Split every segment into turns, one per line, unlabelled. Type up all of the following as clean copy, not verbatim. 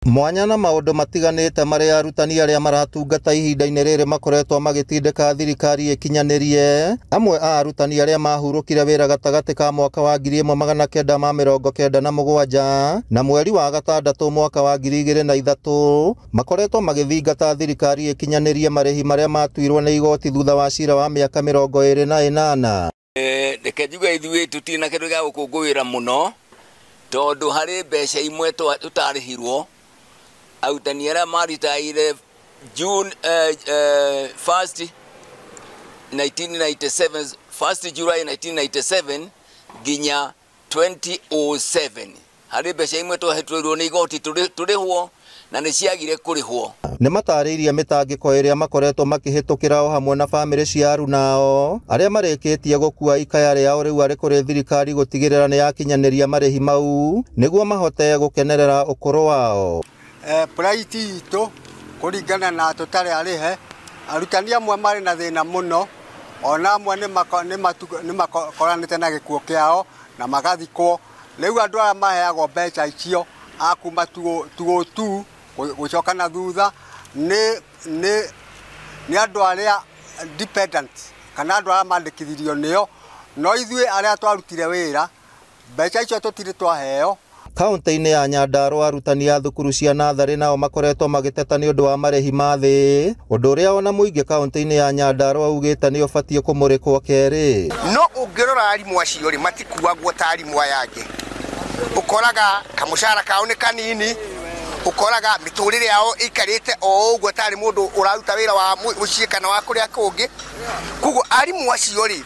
Mwanya na maũndũ matiganĩte marĩa arutani arĩa maratungata ihinda-inĩ rĩrĩ makoretwo magĩtindĩka thirikari ĩkinyanĩrie. Amwe a arutani arĩa mahurũkire wĩra gatagatĩ ka mwaka wa 1997 na mweri wa gatandatũ mwaka wa 2003 makoretwo magĩthingata thirikari ĩkinyanĩrie marĩhi marĩa matuirwo nĩ igoti thutha wa cira wa mĩaka 28.
Reke njuge ithuĩ tũtirĩ na kĩndũ gĩa gũkũngũĩra mũno tondũ harĩ mbeca imwe tũtarĩhirwo. Arutani arĩa maritaire June 1st 1997, 1st July 1997 nginya 2007 harĩ mbeca imwe twahetũirwo nĩ igoti tũrĩhwo na nĩ ciagire kũrĩhwo.
Nĩ matarĩirie mĩtangĩko ĩrĩa makoretwo makĩhĩtũkĩra o hamwe na bamĩrĩ cia arunao arĩa marĩkĩtie gũkua ikaya rĩao rĩu arĩ kũrĩ thirikari gũtigĩrĩra nĩ yakinyanĩria marĩhi mau nĩguo mahote gũkenerera ũkũrũ wao.
Plight itũ kũringana na tũtarĩ arĩhe, arutani amwe marĩ na thĩna mũno, ona amwe nĩ makoranĩte na gĩkuũ kĩao na magathikwo. Rĩu andũ aya maheagwo mbeca icio a kuma 202 gũcoka na thutha nĩ andũ arĩa dependent kana andũ arĩa mandĩkithirio nĩo, no ithuĩ arĩa twarutire wĩra mbeca icio tũtirĩ twaheo.
Kaunti-inĩ ya Nyandarua arutani a thukuru cia natharĩ nao makoretwo magĩteta nĩ ũndũ wa marĩhi ma thĩ, ũndũ ũrĩa ona mũingĩ kaunti-inĩ ya Nyandarua ugĩte nĩ ũbatiĩ kũmũrĩkwo kerĩ.
No ũngĩrora arimũ acio rĩ, matikuagwo ta arimũ aya angĩ. Ũkoraga kamũcara kao nĩ kanini, ũkoraga mĩtũrĩre yao ĩikarĩte o ũguo tarĩ mũndũ ũraruta wĩra wa mũciĩ kana wa kũrĩa kũngĩ. Koguo arimũ acio rĩ,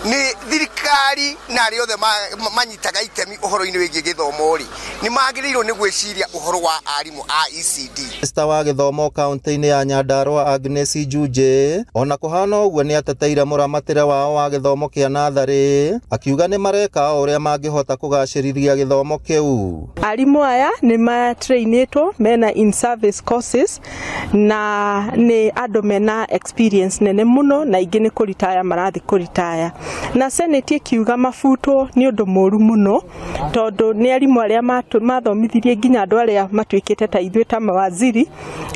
nĩ thirikari na arĩa othe manyitaga itemi ũhoro-inĩ wĩgiĩ gĩthomo rĩ, nĩ magĩrĩirwo nĩ gwĩciria ũhoro wa arimũ a ECD.
Minista wa gĩthomo kaunti-inĩ ya Nyandarua Agnes Njunje ona kũhana ũguo nĩ ateteire mũramatĩre wao wa gĩthomo kĩa natharĩ, akiuga nĩ mareka o ũrĩa mangĩhota kũgacĩrithia gĩthomo kĩu.
Arimũ aya nĩ matrainĩtwo mena in service courses na nĩ andũ mena experience nene mũno, na ingĩ nĩ kũritaya marathiĩ kũritaya. Na Senate ĩkiuga mabutwo nĩ ũndũ mũru mũno tondũ nĩ arimũ arĩa mathomithirie nginya andũ arĩa matuĩkĩte ta ithuĩ ta mawaziri,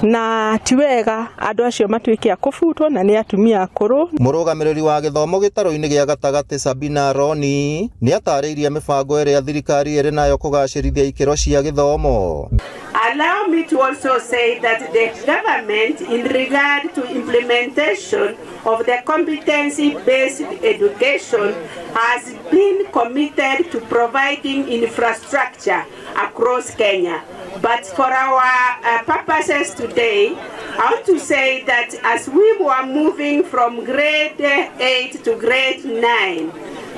na ti wega andũ acio matuĩke a kũbutwo na nĩ atumia akũrũ.
Mũrũgamĩrĩri wa gĩthomo gĩtarũ-inĩ gĩa gatagatĩ Sabina Roni nĩ atarĩirie mĩbango ĩrĩa thirikari ĩrĩ nayo kũgacĩrithia ikĩro cia gĩthomo.
Allow me to also say that the government, in regard to implementation of the competency-based education, has been committed to providing infrastructure across Kenya. But for our purposes today, I want to say that as we were moving from grade 8 to grade 9,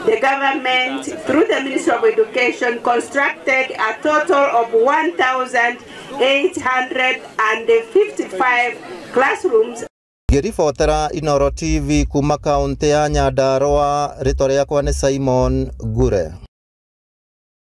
the government, through the Ministry of Education, constructed a total of 1,855 classrooms.
Ngĩribotera Inooro TV kuma kaunti ya Nyandarua, rĩtwa rĩakwa nĩ Simon Ngure.